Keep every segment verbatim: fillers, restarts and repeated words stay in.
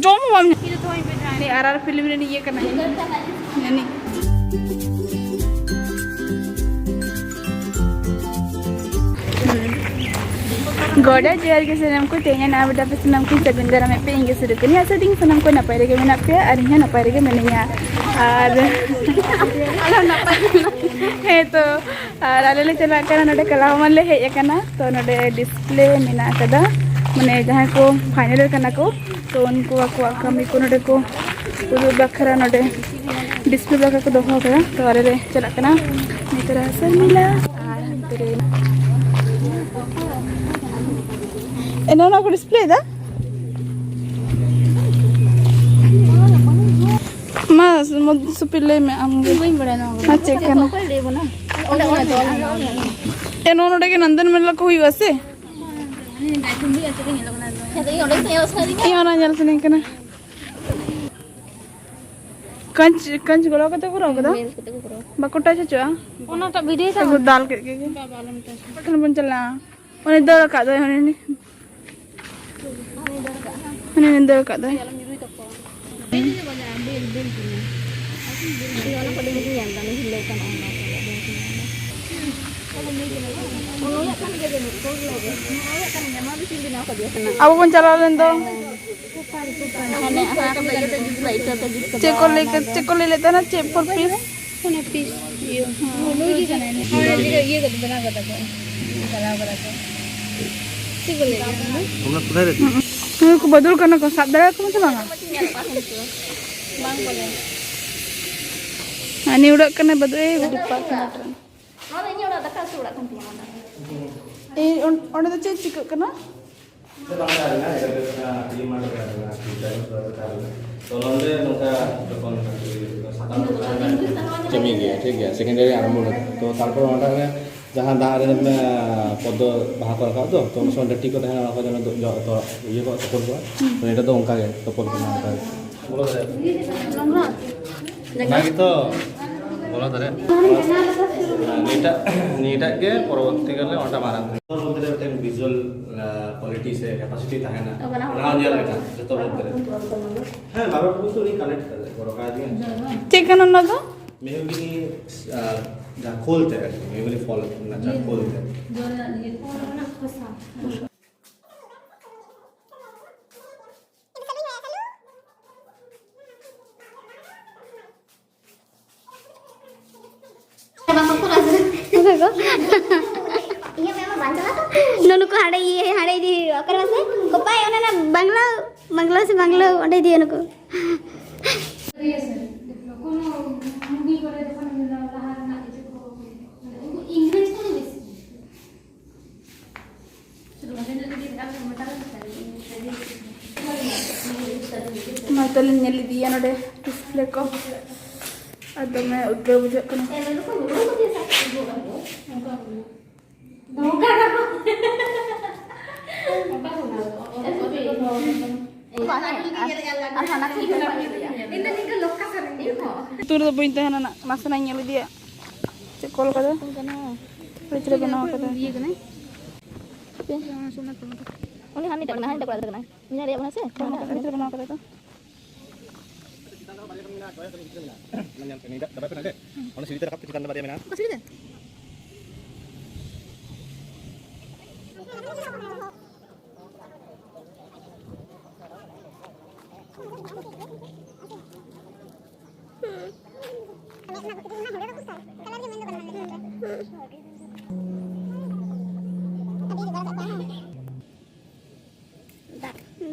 ᱡᱚᱢ ᱦᱚᱸ ᱵᱟᱢ ᱧᱟᱢ᱾ ᱟᱨ ᱟᱨ ᱯᱷᱤᱞᱢ ᱨᱮᱱ ᱤᱭᱟᱹ ᱠᱟᱱᱟᱭ᱾ ᱡᱟᱹᱱᱤᱡ᱾ ᱜᱚᱰᱟ ᱡᱚᱦᱟᱨ ᱜᱮ ᱥᱟᱱᱟᱢ ᱠᱚ, ᱛᱮᱦᱮᱧ ᱱᱟᱣᱟ video ᱯᱮ ᱥᱟᱱᱟᱢ ᱠᱚᱧ ᱥᱟᱹᱜᱩᱱ ᱫᱟᱨᱟᱢᱮᱫ ᱯᱮ᱾ ᱤᱧ ᱜᱮ ᱥᱤᱨᱩ ᱠᱟᱹᱱᱟᱹᱧ᱾ ᱟᱥᱟ ᱫᱤᱧ ᱥᱟᱱᱟᱢ ᱠᱚ ᱱᱟᱯᱟᱭ ᱨᱮᱜᱮ ᱢᱮᱱᱟᱜ ᱯᱮᱭᱟ ᱟᱨ ᱤᱧ ᱦᱚᱸ ᱱᱟᱯᱟᱭ ᱨᱮᱜᱮ ᱢᱤᱱᱟᱹᱧᱟ᱾ ᱟᱨ ᱦᱮᱸ ᱛᱚ, ᱟᱨ ᱟᱞᱮ ᱞᱮ ᱪᱟᱞᱟᱜ ᱠᱟᱱᱟ, ᱱᱚᱰᱮ ᱠᱟᱞᱟ ᱵᱷᱚᱵᱚᱱ ᱞᱮ ᱦᱮᱡ ᱟᱠᱟᱱᱟ᱾ ᱛᱚ ᱱᱚᱰᱮ display ᱢᱮᱱᱟᱜ ᱟᱠᱟᱫᱟ, ᱢᱟᱱᱮ ᱡᱟᱦᱟᱸᱭ ᱠᱚ final ᱠᱟᱱᱟ ᱠᱚ, ᱛᱚ ᱩᱱᱠᱩ ᱟᱠᱚᱣᱟᱜ ᱠᱟᱹᱢᱤ ᱠᱚ ᱱᱚᱰᱮ ᱠᱚ ᱩᱫᱩᱜ ᱵᱟᱠᱷᱨᱟ ᱱᱚᱰᱮ display ᱵᱟᱠᱷᱨᱟ ᱠᱚ ᱫᱚᱦᱚ ᱟᱠᱟᱫᱟ᱾ ᱛᱚ ᱟᱞᱮ ᱞᱮ ᱪᱟᱞᱟᱜ ᱠᱟᱱᱟ ᱱᱤᱛᱚᱨᱟ ᱥᱚᱨᱢᱤᱞᱟ ᱟᱨ ᱦᱟᱱᱛᱮ ᱨᱮ ᱮᱱᱟ ᱚᱱᱟ ᱠᱚ display ᱮᱫᱟ᱾ ᱢᱟ ᱥᱩᱯᱤ ᱞᱟᱹᱭ ᱢᱮ ᱟᱢ ᱜᱮ᱾ ᱵᱟᱹᱧ ᱵᱟᱲᱟᱭᱟ ᱱᱚᱣᱟ ᱠᱚᱫᱚ᱾ ᱟᱨ ᱪᱮᱫ ᱠᱟᱱᱟ? ᱚᱠᱚᱭ ᱞᱟᱹᱭ ᱵᱚᱱᱟ? ᱚᱸᱰᱮ, ᱚᱸᱰᱮ, ᱚᱸᱰᱮ᱾ ᱮ, ᱱᱚᱣᱟ ᱱᱚᱰᱮ ᱜᱮ ᱱᱚᱱᱫᱚᱱ ᱢᱮᱞᱟ ᱠᱚ ᱦᱩᱭᱩᱜᱼᱟ ᱥᱮ? ᱤᱧ ᱚᱱᱟ ᱧᱮᱞ ᱥᱟᱱᱟᱧ ᱠᱟᱱᱟ᱾ ᱠᱟᱸᱪ, ᱠᱟᱸᱪ ᱜᱚᱲᱚ ᱠᱟᱛᱮ ᱠᱚ ᱨᱚᱜ ᱠᱟᱫᱟ? ᱵᱟᱠᱚ touch ᱦᱚᱪᱚᱜᱼᱟ? ᱚᱱᱟᱴᱟᱜ video ᱫᱚ ᱮᱠᱫᱚᱢ ᱫᱟᱞ ᱠᱮᱫ ᱜᱮ᱾ ᱵᱟᱵᱟ, ᱟᱞᱚᱢ touch᱾ ᱚᱠᱟ ᱴᱷᱮᱱ ᱵᱚᱱ ᱪᱟᱞᱟᱜᱼᱟ? ᱩᱱᱤ ᱫᱟᱹᱲ ᱟᱠᱟᱫ ᱫᱚᱭ, ᱦᱟᱹᱱᱤ, ᱦᱟᱹᱱᱤ ᱫᱟᱹᱲ ᱟᱠᱟᱫ ᱫᱚᱭ᱾ ᱟᱵᱚ ᱵᱚᱱ ᱪᱟᱞᱟᱣ ᱞᱮᱱ ᱫᱚ᱾ ᱪᱮᱫ ᱠᱚ ᱞᱟᱹᱭ ᱠᱮᱫ, ᱪᱮᱫ ᱠᱚ ᱞᱟᱹᱭ ᱞᱮᱫ ᱛᱟᱦᱮᱱᱟ? ᱪᱮᱫ for piece? ᱚᱱᱟ piece ᱤᱭᱟᱹ᱾ ᱱᱩᱭ ᱜᱮ ᱠᱟᱱᱟᱭ᱾ ᱦᱳᱭ, ᱱᱩᱭ ᱜᱮ ᱤᱭᱟᱹ ᱠᱟᱛᱮ ᱵᱮᱱᱟᱣ ᱠᱟᱫᱟ ᱠᱚ᱾ ᱪᱟᱞᱟᱣ ᱠᱟᱫᱟ ᱠᱚ᱾ ᱪᱮᱫ ᱠᱚ ᱞᱟᱹᱭ ᱠᱮᱫᱟ ᱚᱱᱟ ᱫᱚ? ᱱᱩᱭ ᱠᱚ ᱵᱟᱫᱩᱞ ᱠᱟᱱᱟ ᱠᱚ, ᱥᱟᱵ ᱫᱟᱲᱮᱭᱟᱠᱚ ᱢᱮ ᱥᱮ ᱵᱟᱝᱟ? ᱵᱟᱝ ᱯᱟᱞᱮ᱾ ᱦᱟᱹᱱᱤ ᱩᱰᱟᱹᱜ ᱠᱟᱱᱟᱭ ᱵᱟᱫᱩ, ᱮᱭ ᱰᱤᱯᱟᱨᱴᱢᱮᱱᱴ ᱨᱮᱱ᱾ ᱱᱚᱣᱟ ᱫᱚ ᱤᱧᱟᱹᱜ ᱚᱲᱟᱜ, ᱫᱟᱠᱟ ᱩᱛᱩ ᱚᱲᱟᱜ ᱠᱟᱱ ᱛᱤᱧᱟ ᱚᱱᱟ ᱫᱚ᱾ ᱮᱭ, ᱚᱸᱰᱮ ᱫᱚ ᱪᱮᱫ ᱪᱤᱠᱟᱹᱜ ᱠᱟᱱᱟ? ᱛᱚ ᱱᱚᱰᱮ ᱱᱚᱝᱠᱟ ᱡᱚᱠᱷᱚᱱ ᱥᱟᱠᱟᱢ ᱠᱚ ᱛᱟᱦᱮᱱᱟ, ᱠᱟᱹᱢᱤ ᱜᱮᱭᱟ, ᱴᱷᱤᱠ ᱜᱮᱭᱟ, secondary ᱟᱨᱟᱢᱵᱷᱚ ᱠᱟᱛᱮ᱾ ᱛᱚ ᱛᱟᱨᱯᱚᱨ ᱚᱸᱰᱮ ᱨᱮ ᱡᱟᱦᱟᱸ ᱫᱟᱜ ᱨᱮ ᱧᱮᱞ ᱢᱮ, ᱯᱚᱫᱽᱫᱚ ᱵᱟᱦᱟ ᱠᱚ ᱨᱟᱠᱟᱵ ᱫᱚ, ᱛᱚ ᱩᱱ ᱥᱚᱢᱚᱭ ᱰᱟᱹᱴᱤ ᱠᱚ ᱛᱟᱦᱮᱱᱟ, ᱚᱱᱟ ᱠᱚ ᱡᱮᱱᱚ ᱫᱚ-, ᱡᱚ-, ᱛᱚ-, ᱤᱭᱟᱹ ᱠᱚ ᱛᱚᱯᱚᱞ ᱠᱚᱜᱼᱟ᱾ ᱛᱚ ᱱᱚᱰᱮ ᱫᱚ ᱚᱱᱠᱟ ᱜᱮ ᱛᱚᱯᱚᱞ ᱠᱟᱱᱟ, ᱚᱱᱠᱟ ᱜᱮ᱾ ᱚᱱᱟ ᱜᱮᱛᱚ ᱵᱚᱞᱚ ᱫᱟᱲᱮᱭᱟᱜ᱾ ᱱᱤᱭᱟᱹᱴᱟᱜ ᱱᱤᱭᱟᱹᱴᱟᱜ ᱜᱮ ᱯᱚᱨᱚᱵᱚᱨᱛᱤ ᱠᱟᱞᱨᱮ ᱚᱱᱟᱴᱟᱜ ᱢᱟᱨᱟᱝ ᱦᱩᱭᱩᱜᱼᱟ᱾ ᱡᱚᱛᱚ ᱢᱚᱫᱽᱫᱷᱮ ᱨᱮ ᱢᱤᱫᱴᱮᱱ ᱵᱷᱤᱡᱩᱣᱟᱞ ᱠᱣᱟᱞᱤᱴᱤ ᱥᱮ ᱠᱮᱯᱟᱥᱤᱴᱤ ᱛᱟᱦᱮᱱᱟ, ᱚᱱᱟ ᱦᱚᱸ ᱧᱮᱞ ᱞᱮᱠᱷᱟᱱ ᱡᱚᱛᱚ ᱢᱚᱫᱽᱫᱷᱮ ᱨᱮ᱾ ᱦᱮᱸ, ᱵᱟᱨᱚ ᱯᱩᱨᱩᱥ ᱩᱱᱤ ᱠᱟᱞᱮᱠᱴ ᱠᱟᱫᱟᱭ, ᱜᱚᱲᱚ ᱠᱟᱭ ᱜᱮᱭᱟ᱾ ᱪᱮᱫ ᱠᱟᱱᱟ ᱚᱱᱟ ᱫᱚ? ᱢᱮᱦᱩᱜᱤᱱᱤ, ᱟᱨ ᱡᱟᱦᱟᱸ ᱠᱷᱳᱞ ᱛᱮ ᱟᱨᱠᱤ, ᱢᱮᱦᱩᱜᱤᱱᱤ ᱯᱷᱚᱞ ᱨᱮᱱᱟᱜ ᱡᱟᱦᱟᱸ ᱠᱷᱳᱞ ᱛᱮ᱾ ᱱᱩᱠᱩ ᱦᱟᱸᱰᱮ ᱤᱭᱟᱹ, ᱦᱟᱸᱰᱮ ᱤᱫᱤ ᱦᱩᱭᱩᱜᱼᱟ᱾ ᱚᱠᱟᱨᱮ ᱢᱟᱥᱮ? ᱠᱚᱯᱟᱭ, ᱚᱱᱟ ᱨᱮᱱᱟᱜ ᱵᱟᱝᱞᱟ, ᱵᱟᱝᱞᱟ ᱥᱮ ᱵᱟᱝᱞᱟ, ᱚᱸᱰᱮ ᱤᱫᱤᱭᱟ ᱱᱩᱠᱩ᱾ ᱢᱟ ᱛᱟᱦᱞᱮ ᱧᱮᱞ ᱤᱫᱤᱭᱟ ᱱᱚᱰᱮ ᱰᱤᱥᱯᱞᱮ ᱠᱚ᱾ ᱟᱨ ᱫᱚᱢᱮ ᱩᱫᱽᱜᱟᱹᱨ ᱵᱩᱡᱷᱟᱹᱜ ᱠᱟᱱᱟ᱾ ᱟᱹᱛᱩ ᱨᱮᱫᱚ ᱵᱟᱹᱧ ᱛᱟᱦᱮᱱᱟ ᱱᱟᱜ, ᱱᱟᱥᱮᱱᱟᱜ ᱤᱧ ᱧᱮᱞ ᱤᱫᱤᱭᱟ ᱪᱮᱫ ᱠᱚ ᱚᱞ ᱠᱟᱫᱟ᱾ ᱯᱷᱨᱤᱡᱽ ᱨᱮ ᱵᱮᱱᱟᱣ ᱠᱟᱫᱟ᱾ ᱩᱱᱤ ᱦᱟᱱᱤ ᱴᱟᱜ ᱠᱟᱱᱟ, ᱦᱟᱱᱤ ᱴᱟᱜ ᱠᱚᱲᱟ ᱜᱤᱫᱽᱨᱟᱹ ᱠᱟᱱᱟᱭ᱾ ᱩᱱᱤ ᱦᱟᱱᱤ ᱴᱟᱜ ᱠᱟᱱᱟ ᱥᱮ? ᱯᱷᱨᱤᱡᱽ ᱨᱮ ᱵᱮᱱᱟᱣ ᱠᱟᱫᱟ ᱛᱚ᱾ ᱪᱮᱛᱟᱱ ᱨᱮ ᱵᱟᱨᱭᱟ ᱢᱮᱱᱟᱜᱼᱟ᱾ ᱚᱠᱟ ᱪᱷᱩᱨᱤ ᱨᱮ?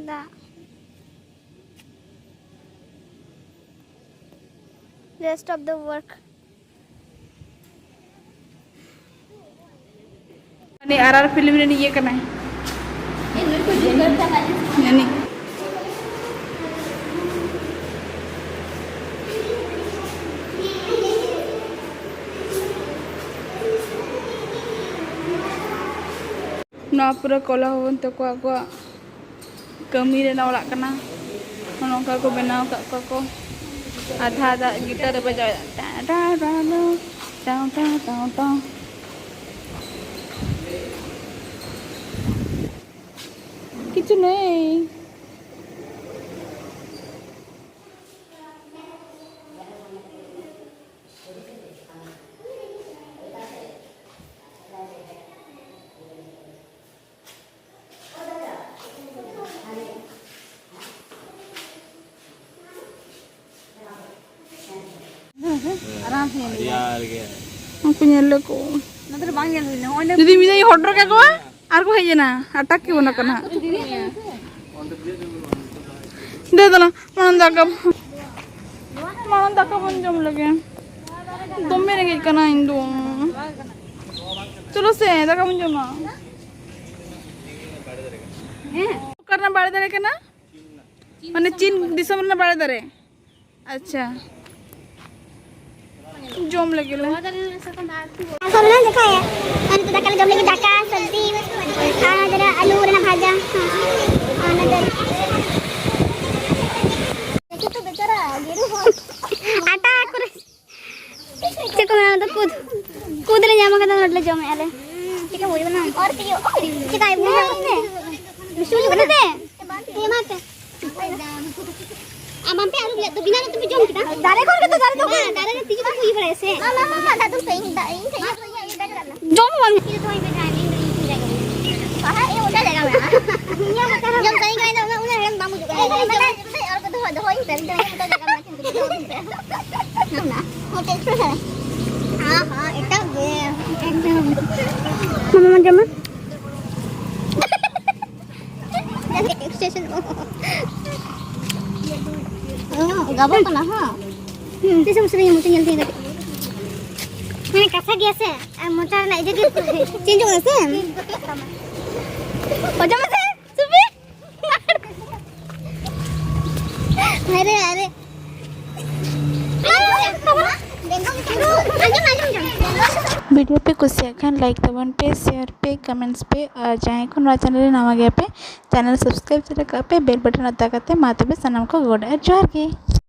ᱫᱟᱜ᱾ Rest of the work. ᱩᱱᱤ ᱟᱨ ᱟᱨ ᱯᱷᱤᱞᱢ ᱨᱮᱱ ᱤᱭᱟᱹ ᱠᱟᱱᱟᱭ᱾ ᱩᱱᱤ᱾ ᱱᱚᱣᱟ ᱯᱩᱨᱟᱹ ᱠᱚᱞᱟ ᱵᱷᱚᱵᱚᱱ ᱛᱟᱠᱚ ᱟᱠᱚᱣᱟᱜ ᱠᱟᱹᱢᱤ ᱨᱮᱱᱟᱜ ᱚᱲᱟᱜ ᱠᱟᱱᱟ᱾ ᱱᱚᱜᱼᱚ ᱱᱚᱝᱠᱟ ᱠᱚ ᱵᱮᱱᱟᱣ ᱟᱠᱟᱫ ᱠᱚᱣᱟ ᱠᱚ᱾ ᱟᱫᱷᱟ ᱟᱫᱷᱟ ᱜᱤᱴᱟᱨ ᱨᱮ ᱵᱟᱡᱟᱣ ᱮᱫᱟ᱾ ᱴᱟ, ᱴᱟ, ᱴᱟ, ᱴᱟ᱾ ᱴᱟᱣ, ᱴᱟᱣ, ᱴᱟᱣ, ᱴᱟᱣ᱾ ᱠᱤᱪᱷᱩ ᱱᱮᱭ᱾ ᱟᱨᱟᱢ ᱥᱮ ᱧᱮᱞ ᱢᱮ᱾ ᱨᱮᱭᱟᱲ ᱜᱮ᱾ ᱩᱱᱠᱩ ᱧᱮᱞ ᱞᱮᱠᱚ᱾ ᱱᱚᱛᱮ ᱨᱮ ᱵᱟᱝ ᱧᱮᱞ ᱦᱩᱭ ᱞᱮᱱᱟ᱾ ᱱᱚᱜᱼᱚᱭ ᱡᱩᱫᱤ ᱢᱤᱫ ᱫᱷᱟᱣ ᱤᱧ ᱦᱚᱰᱚᱨ ᱠᱟᱠᱚᱣᱟ, ᱟᱨ ᱠᱚ ᱦᱮᱡ ᱮᱱᱟ, ᱟᱴᱟᱠ ᱠᱮ ᱵᱚᱱᱟ ᱠᱟᱱᱟ᱾ ᱫᱮ ᱫᱟᱞᱟ, ᱢᱟᱲᱟᱝ ᱫᱟᱠᱟ, ᱢᱟᱲᱟᱝ ᱫᱟᱠᱟ ᱵᱚᱱ ᱡᱚᱢ ᱞᱮᱜᱮ᱾ ᱫᱚᱢᱮ ᱨᱮᱸᱜᱮᱡ ᱠᱟᱱᱟ ᱤᱧ ᱫᱚ᱾ ᱪᱚᱞᱚ ᱥᱮ, ᱫᱟᱠᱟ ᱵᱚᱱ ᱡᱚᱢᱟ᱾ ᱚᱠᱟ ᱨᱮᱱᱟᱜ ᱵᱟᱲᱮ ᱫᱟᱨᱮ ᱠᱟᱱᱟ? ᱢᱟᱱᱮ ᱪᱤᱱ ᱫᱤᱥᱚᱢ ᱨᱮᱱᱟᱜ ᱵᱟᱲᱮ ᱫᱟᱨᱮ᱾ ᱟᱪᱪᱷᱟ, ᱡᱚᱢ ᱞᱟᱹᱜᱤᱫ ᱞᱮ᱾ ᱟᱨ ᱥᱚᱵ ᱞᱮ ᱫᱮᱠᱷᱟᱭᱟ᱾ ᱟᱨ ᱱᱤᱛᱚᱜ ᱫᱟᱠᱟ ᱞᱮ ᱡᱚᱢ ᱞᱟᱹᱜᱤᱫ, ᱫᱟᱠᱟ, ᱥᱚᱵᱽᱡᱤ, ᱟᱨ ᱚᱱᱟ ᱫᱚ ᱟᱹᱞᱩ ᱨᱮᱱᱟᱜ ᱵᱷᱟᱡᱟ᱾ ᱦᱮᱸ, ᱟᱨ ᱚᱱᱟ ᱫᱚ ᱟᱴᱟ ᱠᱚᱨᱮ ᱪᱮᱫ ᱠᱚ ᱢᱮᱱᱟ, ᱚᱱᱟ ᱫᱚ ᱠᱩᱫ, ᱠᱩᱫ ᱞᱮ ᱧᱟᱢ ᱟᱠᱟᱫᱟ, ᱚᱱᱟ ᱞᱮ ᱡᱚᱢᱮᱫᱼᱟ ᱞᱮ᱾ ᱪᱮᱫ ᱠᱟ ᱵᱩᱡᱷᱟᱹᱣ ᱮᱱᱟ? ᱚᱨ ᱛᱤᱭᱳᱜ᱾ ᱪᱮᱫ ᱠᱟ ᱵᱩᱡᱷᱟᱹᱣ ᱮᱱᱟ? ᱵᱤᱥᱩ ᱵᱩᱡᱷᱟᱹᱣ ᱮᱱᱟ? ᱦᱮᱸ, ᱢᱟ ᱯᱮ᱾ ᱟᱨ ᱵᱟᱝ ᱯᱮ ᱟᱹᱨᱩᱵ ᱞᱮᱫ ᱫᱚ, ᱵᱮᱱᱟᱣ ᱠᱟᱛᱮ ᱯᱮ ᱡᱚᱢ ᱠᱮᱫᱟ? ᱫᱟᱨᱮ ᱠᱷᱚᱱ ᱜᱮᱛᱚ, ᱫᱟᱨᱮ ᱫᱚ᱾ ᱵᱟᱝ, ᱫᱟᱨᱮ ᱨᱮ ᱛᱤᱡᱩ ᱠᱚ ᱦᱩᱭ ᱵᱟᱲᱟᱭᱟ ᱥᱮ? ᱵᱟᱝ, ᱵᱟᱝ, ᱵᱟᱝ, ᱵᱟᱝ, ᱫᱟᱜ ᱫᱩᱞ ᱯᱮ, ᱤᱧ ᱫᱟᱜ, ᱤᱧ ᱴᱷᱮᱱ ᱤᱧ ᱫᱩᱞ ᱡᱚᱢ ᱦᱚᱸ ᱵᱟᱝ᱾ ᱤᱧ ᱫᱚ ᱤᱧ ᱵᱟᱡᱟᱣ ᱮᱱᱟ, ᱤᱧ ᱫᱚ ᱤᱧ ᱡᱟᱭᱜᱟ ᱨᱮ᱾ ᱵᱟᱦᱟ, ᱮ, ᱚᱱᱠᱟ ᱡᱟᱭᱜᱟ ᱢᱮᱱᱟᱜᱼᱟ᱾ ᱤᱧᱟᱹᱜ ᱢᱚᱪᱟ ᱨᱮ ᱡᱚᱢ ᱥᱟᱹᱨᱤ ᱠᱟᱱᱟ, ᱤᱧ ᱫᱚ ᱩᱱᱟᱹᱜ ᱦᱮᱲᱮᱢ ᱵᱟᱝ ᱵᱩᱡᱩᱜ ᱠᱟᱱᱟ᱾ ᱮ, ᱠᱷᱟᱹᱞᱤ ᱡᱚᱢ ᱠᱟᱛᱮ ᱟᱨ ᱠᱚᱫᱚ ᱫᱚᱦᱚ, ᱫᱚᱦᱚ ᱤᱧ ᱯᱮ, ᱤᱧ ᱫᱚ ᱤᱧᱟᱹᱜ ᱢᱚᱪᱟ ᱨᱮ ᱡᱟᱭᱜᱟ ᱢᱮᱱᱟᱜᱼᱟ, ᱠᱤᱱᱛᱩ ᱫᱚᱦᱚ ᱤᱧ ᱯᱮ᱾ ᱦᱟᱸ, ᱦᱟᱸ, ᱮᱴᱟᱜ ᱜᱮ᱾ ᱮᱠᱫᱚᱢ᱾ ᱢᱟᱢᱟ, ᱢᱟ ᱡᱚᱢ ᱢᱮ᱾ ᱥᱴᱮᱥᱚᱱ᱾ ᱚ, ᱜᱟᱵᱚᱜ ᱠᱟᱱᱟ, ᱦᱟᱸ? ᱦᱩᱸ, ᱛᱤᱥ ᱮᱢ ᱥᱮᱨᱮᱧᱟ ᱢᱚᱪᱟ ᱧᱮᱞ ᱛᱤᱧ ᱠᱟᱹᱴᱤᱡ? ᱢᱟᱱᱮ ᱠᱟᱛᱷᱟ ᱜᱮᱭᱟ ᱥᱮ, ᱟᱨ ᱢᱚᱪᱟ ᱨᱮᱱᱟᱜ ᱤᱭᱟᱹ ᱜᱮ ᱪᱮᱧᱡᱚᱜ ᱠᱟᱱᱟ ᱥᱮ? ᱚᱡᱚᱜ ᱢᱮᱥᱮ, ᱥᱩᱯᱤ᱾ ᱟᱨᱮ, ᱟᱨᱮ᱾ ᱵᱷᱤᱰᱤᱭᱳ ᱯᱮ ᱠᱩᱥᱤᱭᱟᱜ ᱠᱷᱟᱱ ᱞᱟᱭᱤᱠ ᱛᱟᱵᱚᱱ ᱯᱮ, ᱥᱮᱭᱟᱨ ᱯᱮ, ᱠᱚᱢᱮᱱᱴᱥ ᱯᱮ, ᱟᱨ ᱡᱟᱦᱟᱸᱭ ᱠᱚ ᱱᱚᱣᱟ ᱪᱮᱱᱮᱞ ᱨᱮ ᱱᱟᱣᱟ ᱜᱮᱭᱟ ᱯᱮ, ᱪᱮᱱᱮᱞ ᱥᱟᱵᱥᱠᱨᱟᱭᱤᱵ ᱨᱟᱠᱟᱵ ᱯᱮ, ᱵᱮᱞ ᱵᱟᱴᱚᱱ ᱚᱛᱟ ᱠᱟᱛᱮ᱾ ᱢᱟ ᱛᱚᱵᱮ ᱥᱟᱱᱟᱢ ᱠᱚ ᱜᱚᱰ ᱟᱨ ᱡᱚᱦᱟᱨ ᱜᱮ᱾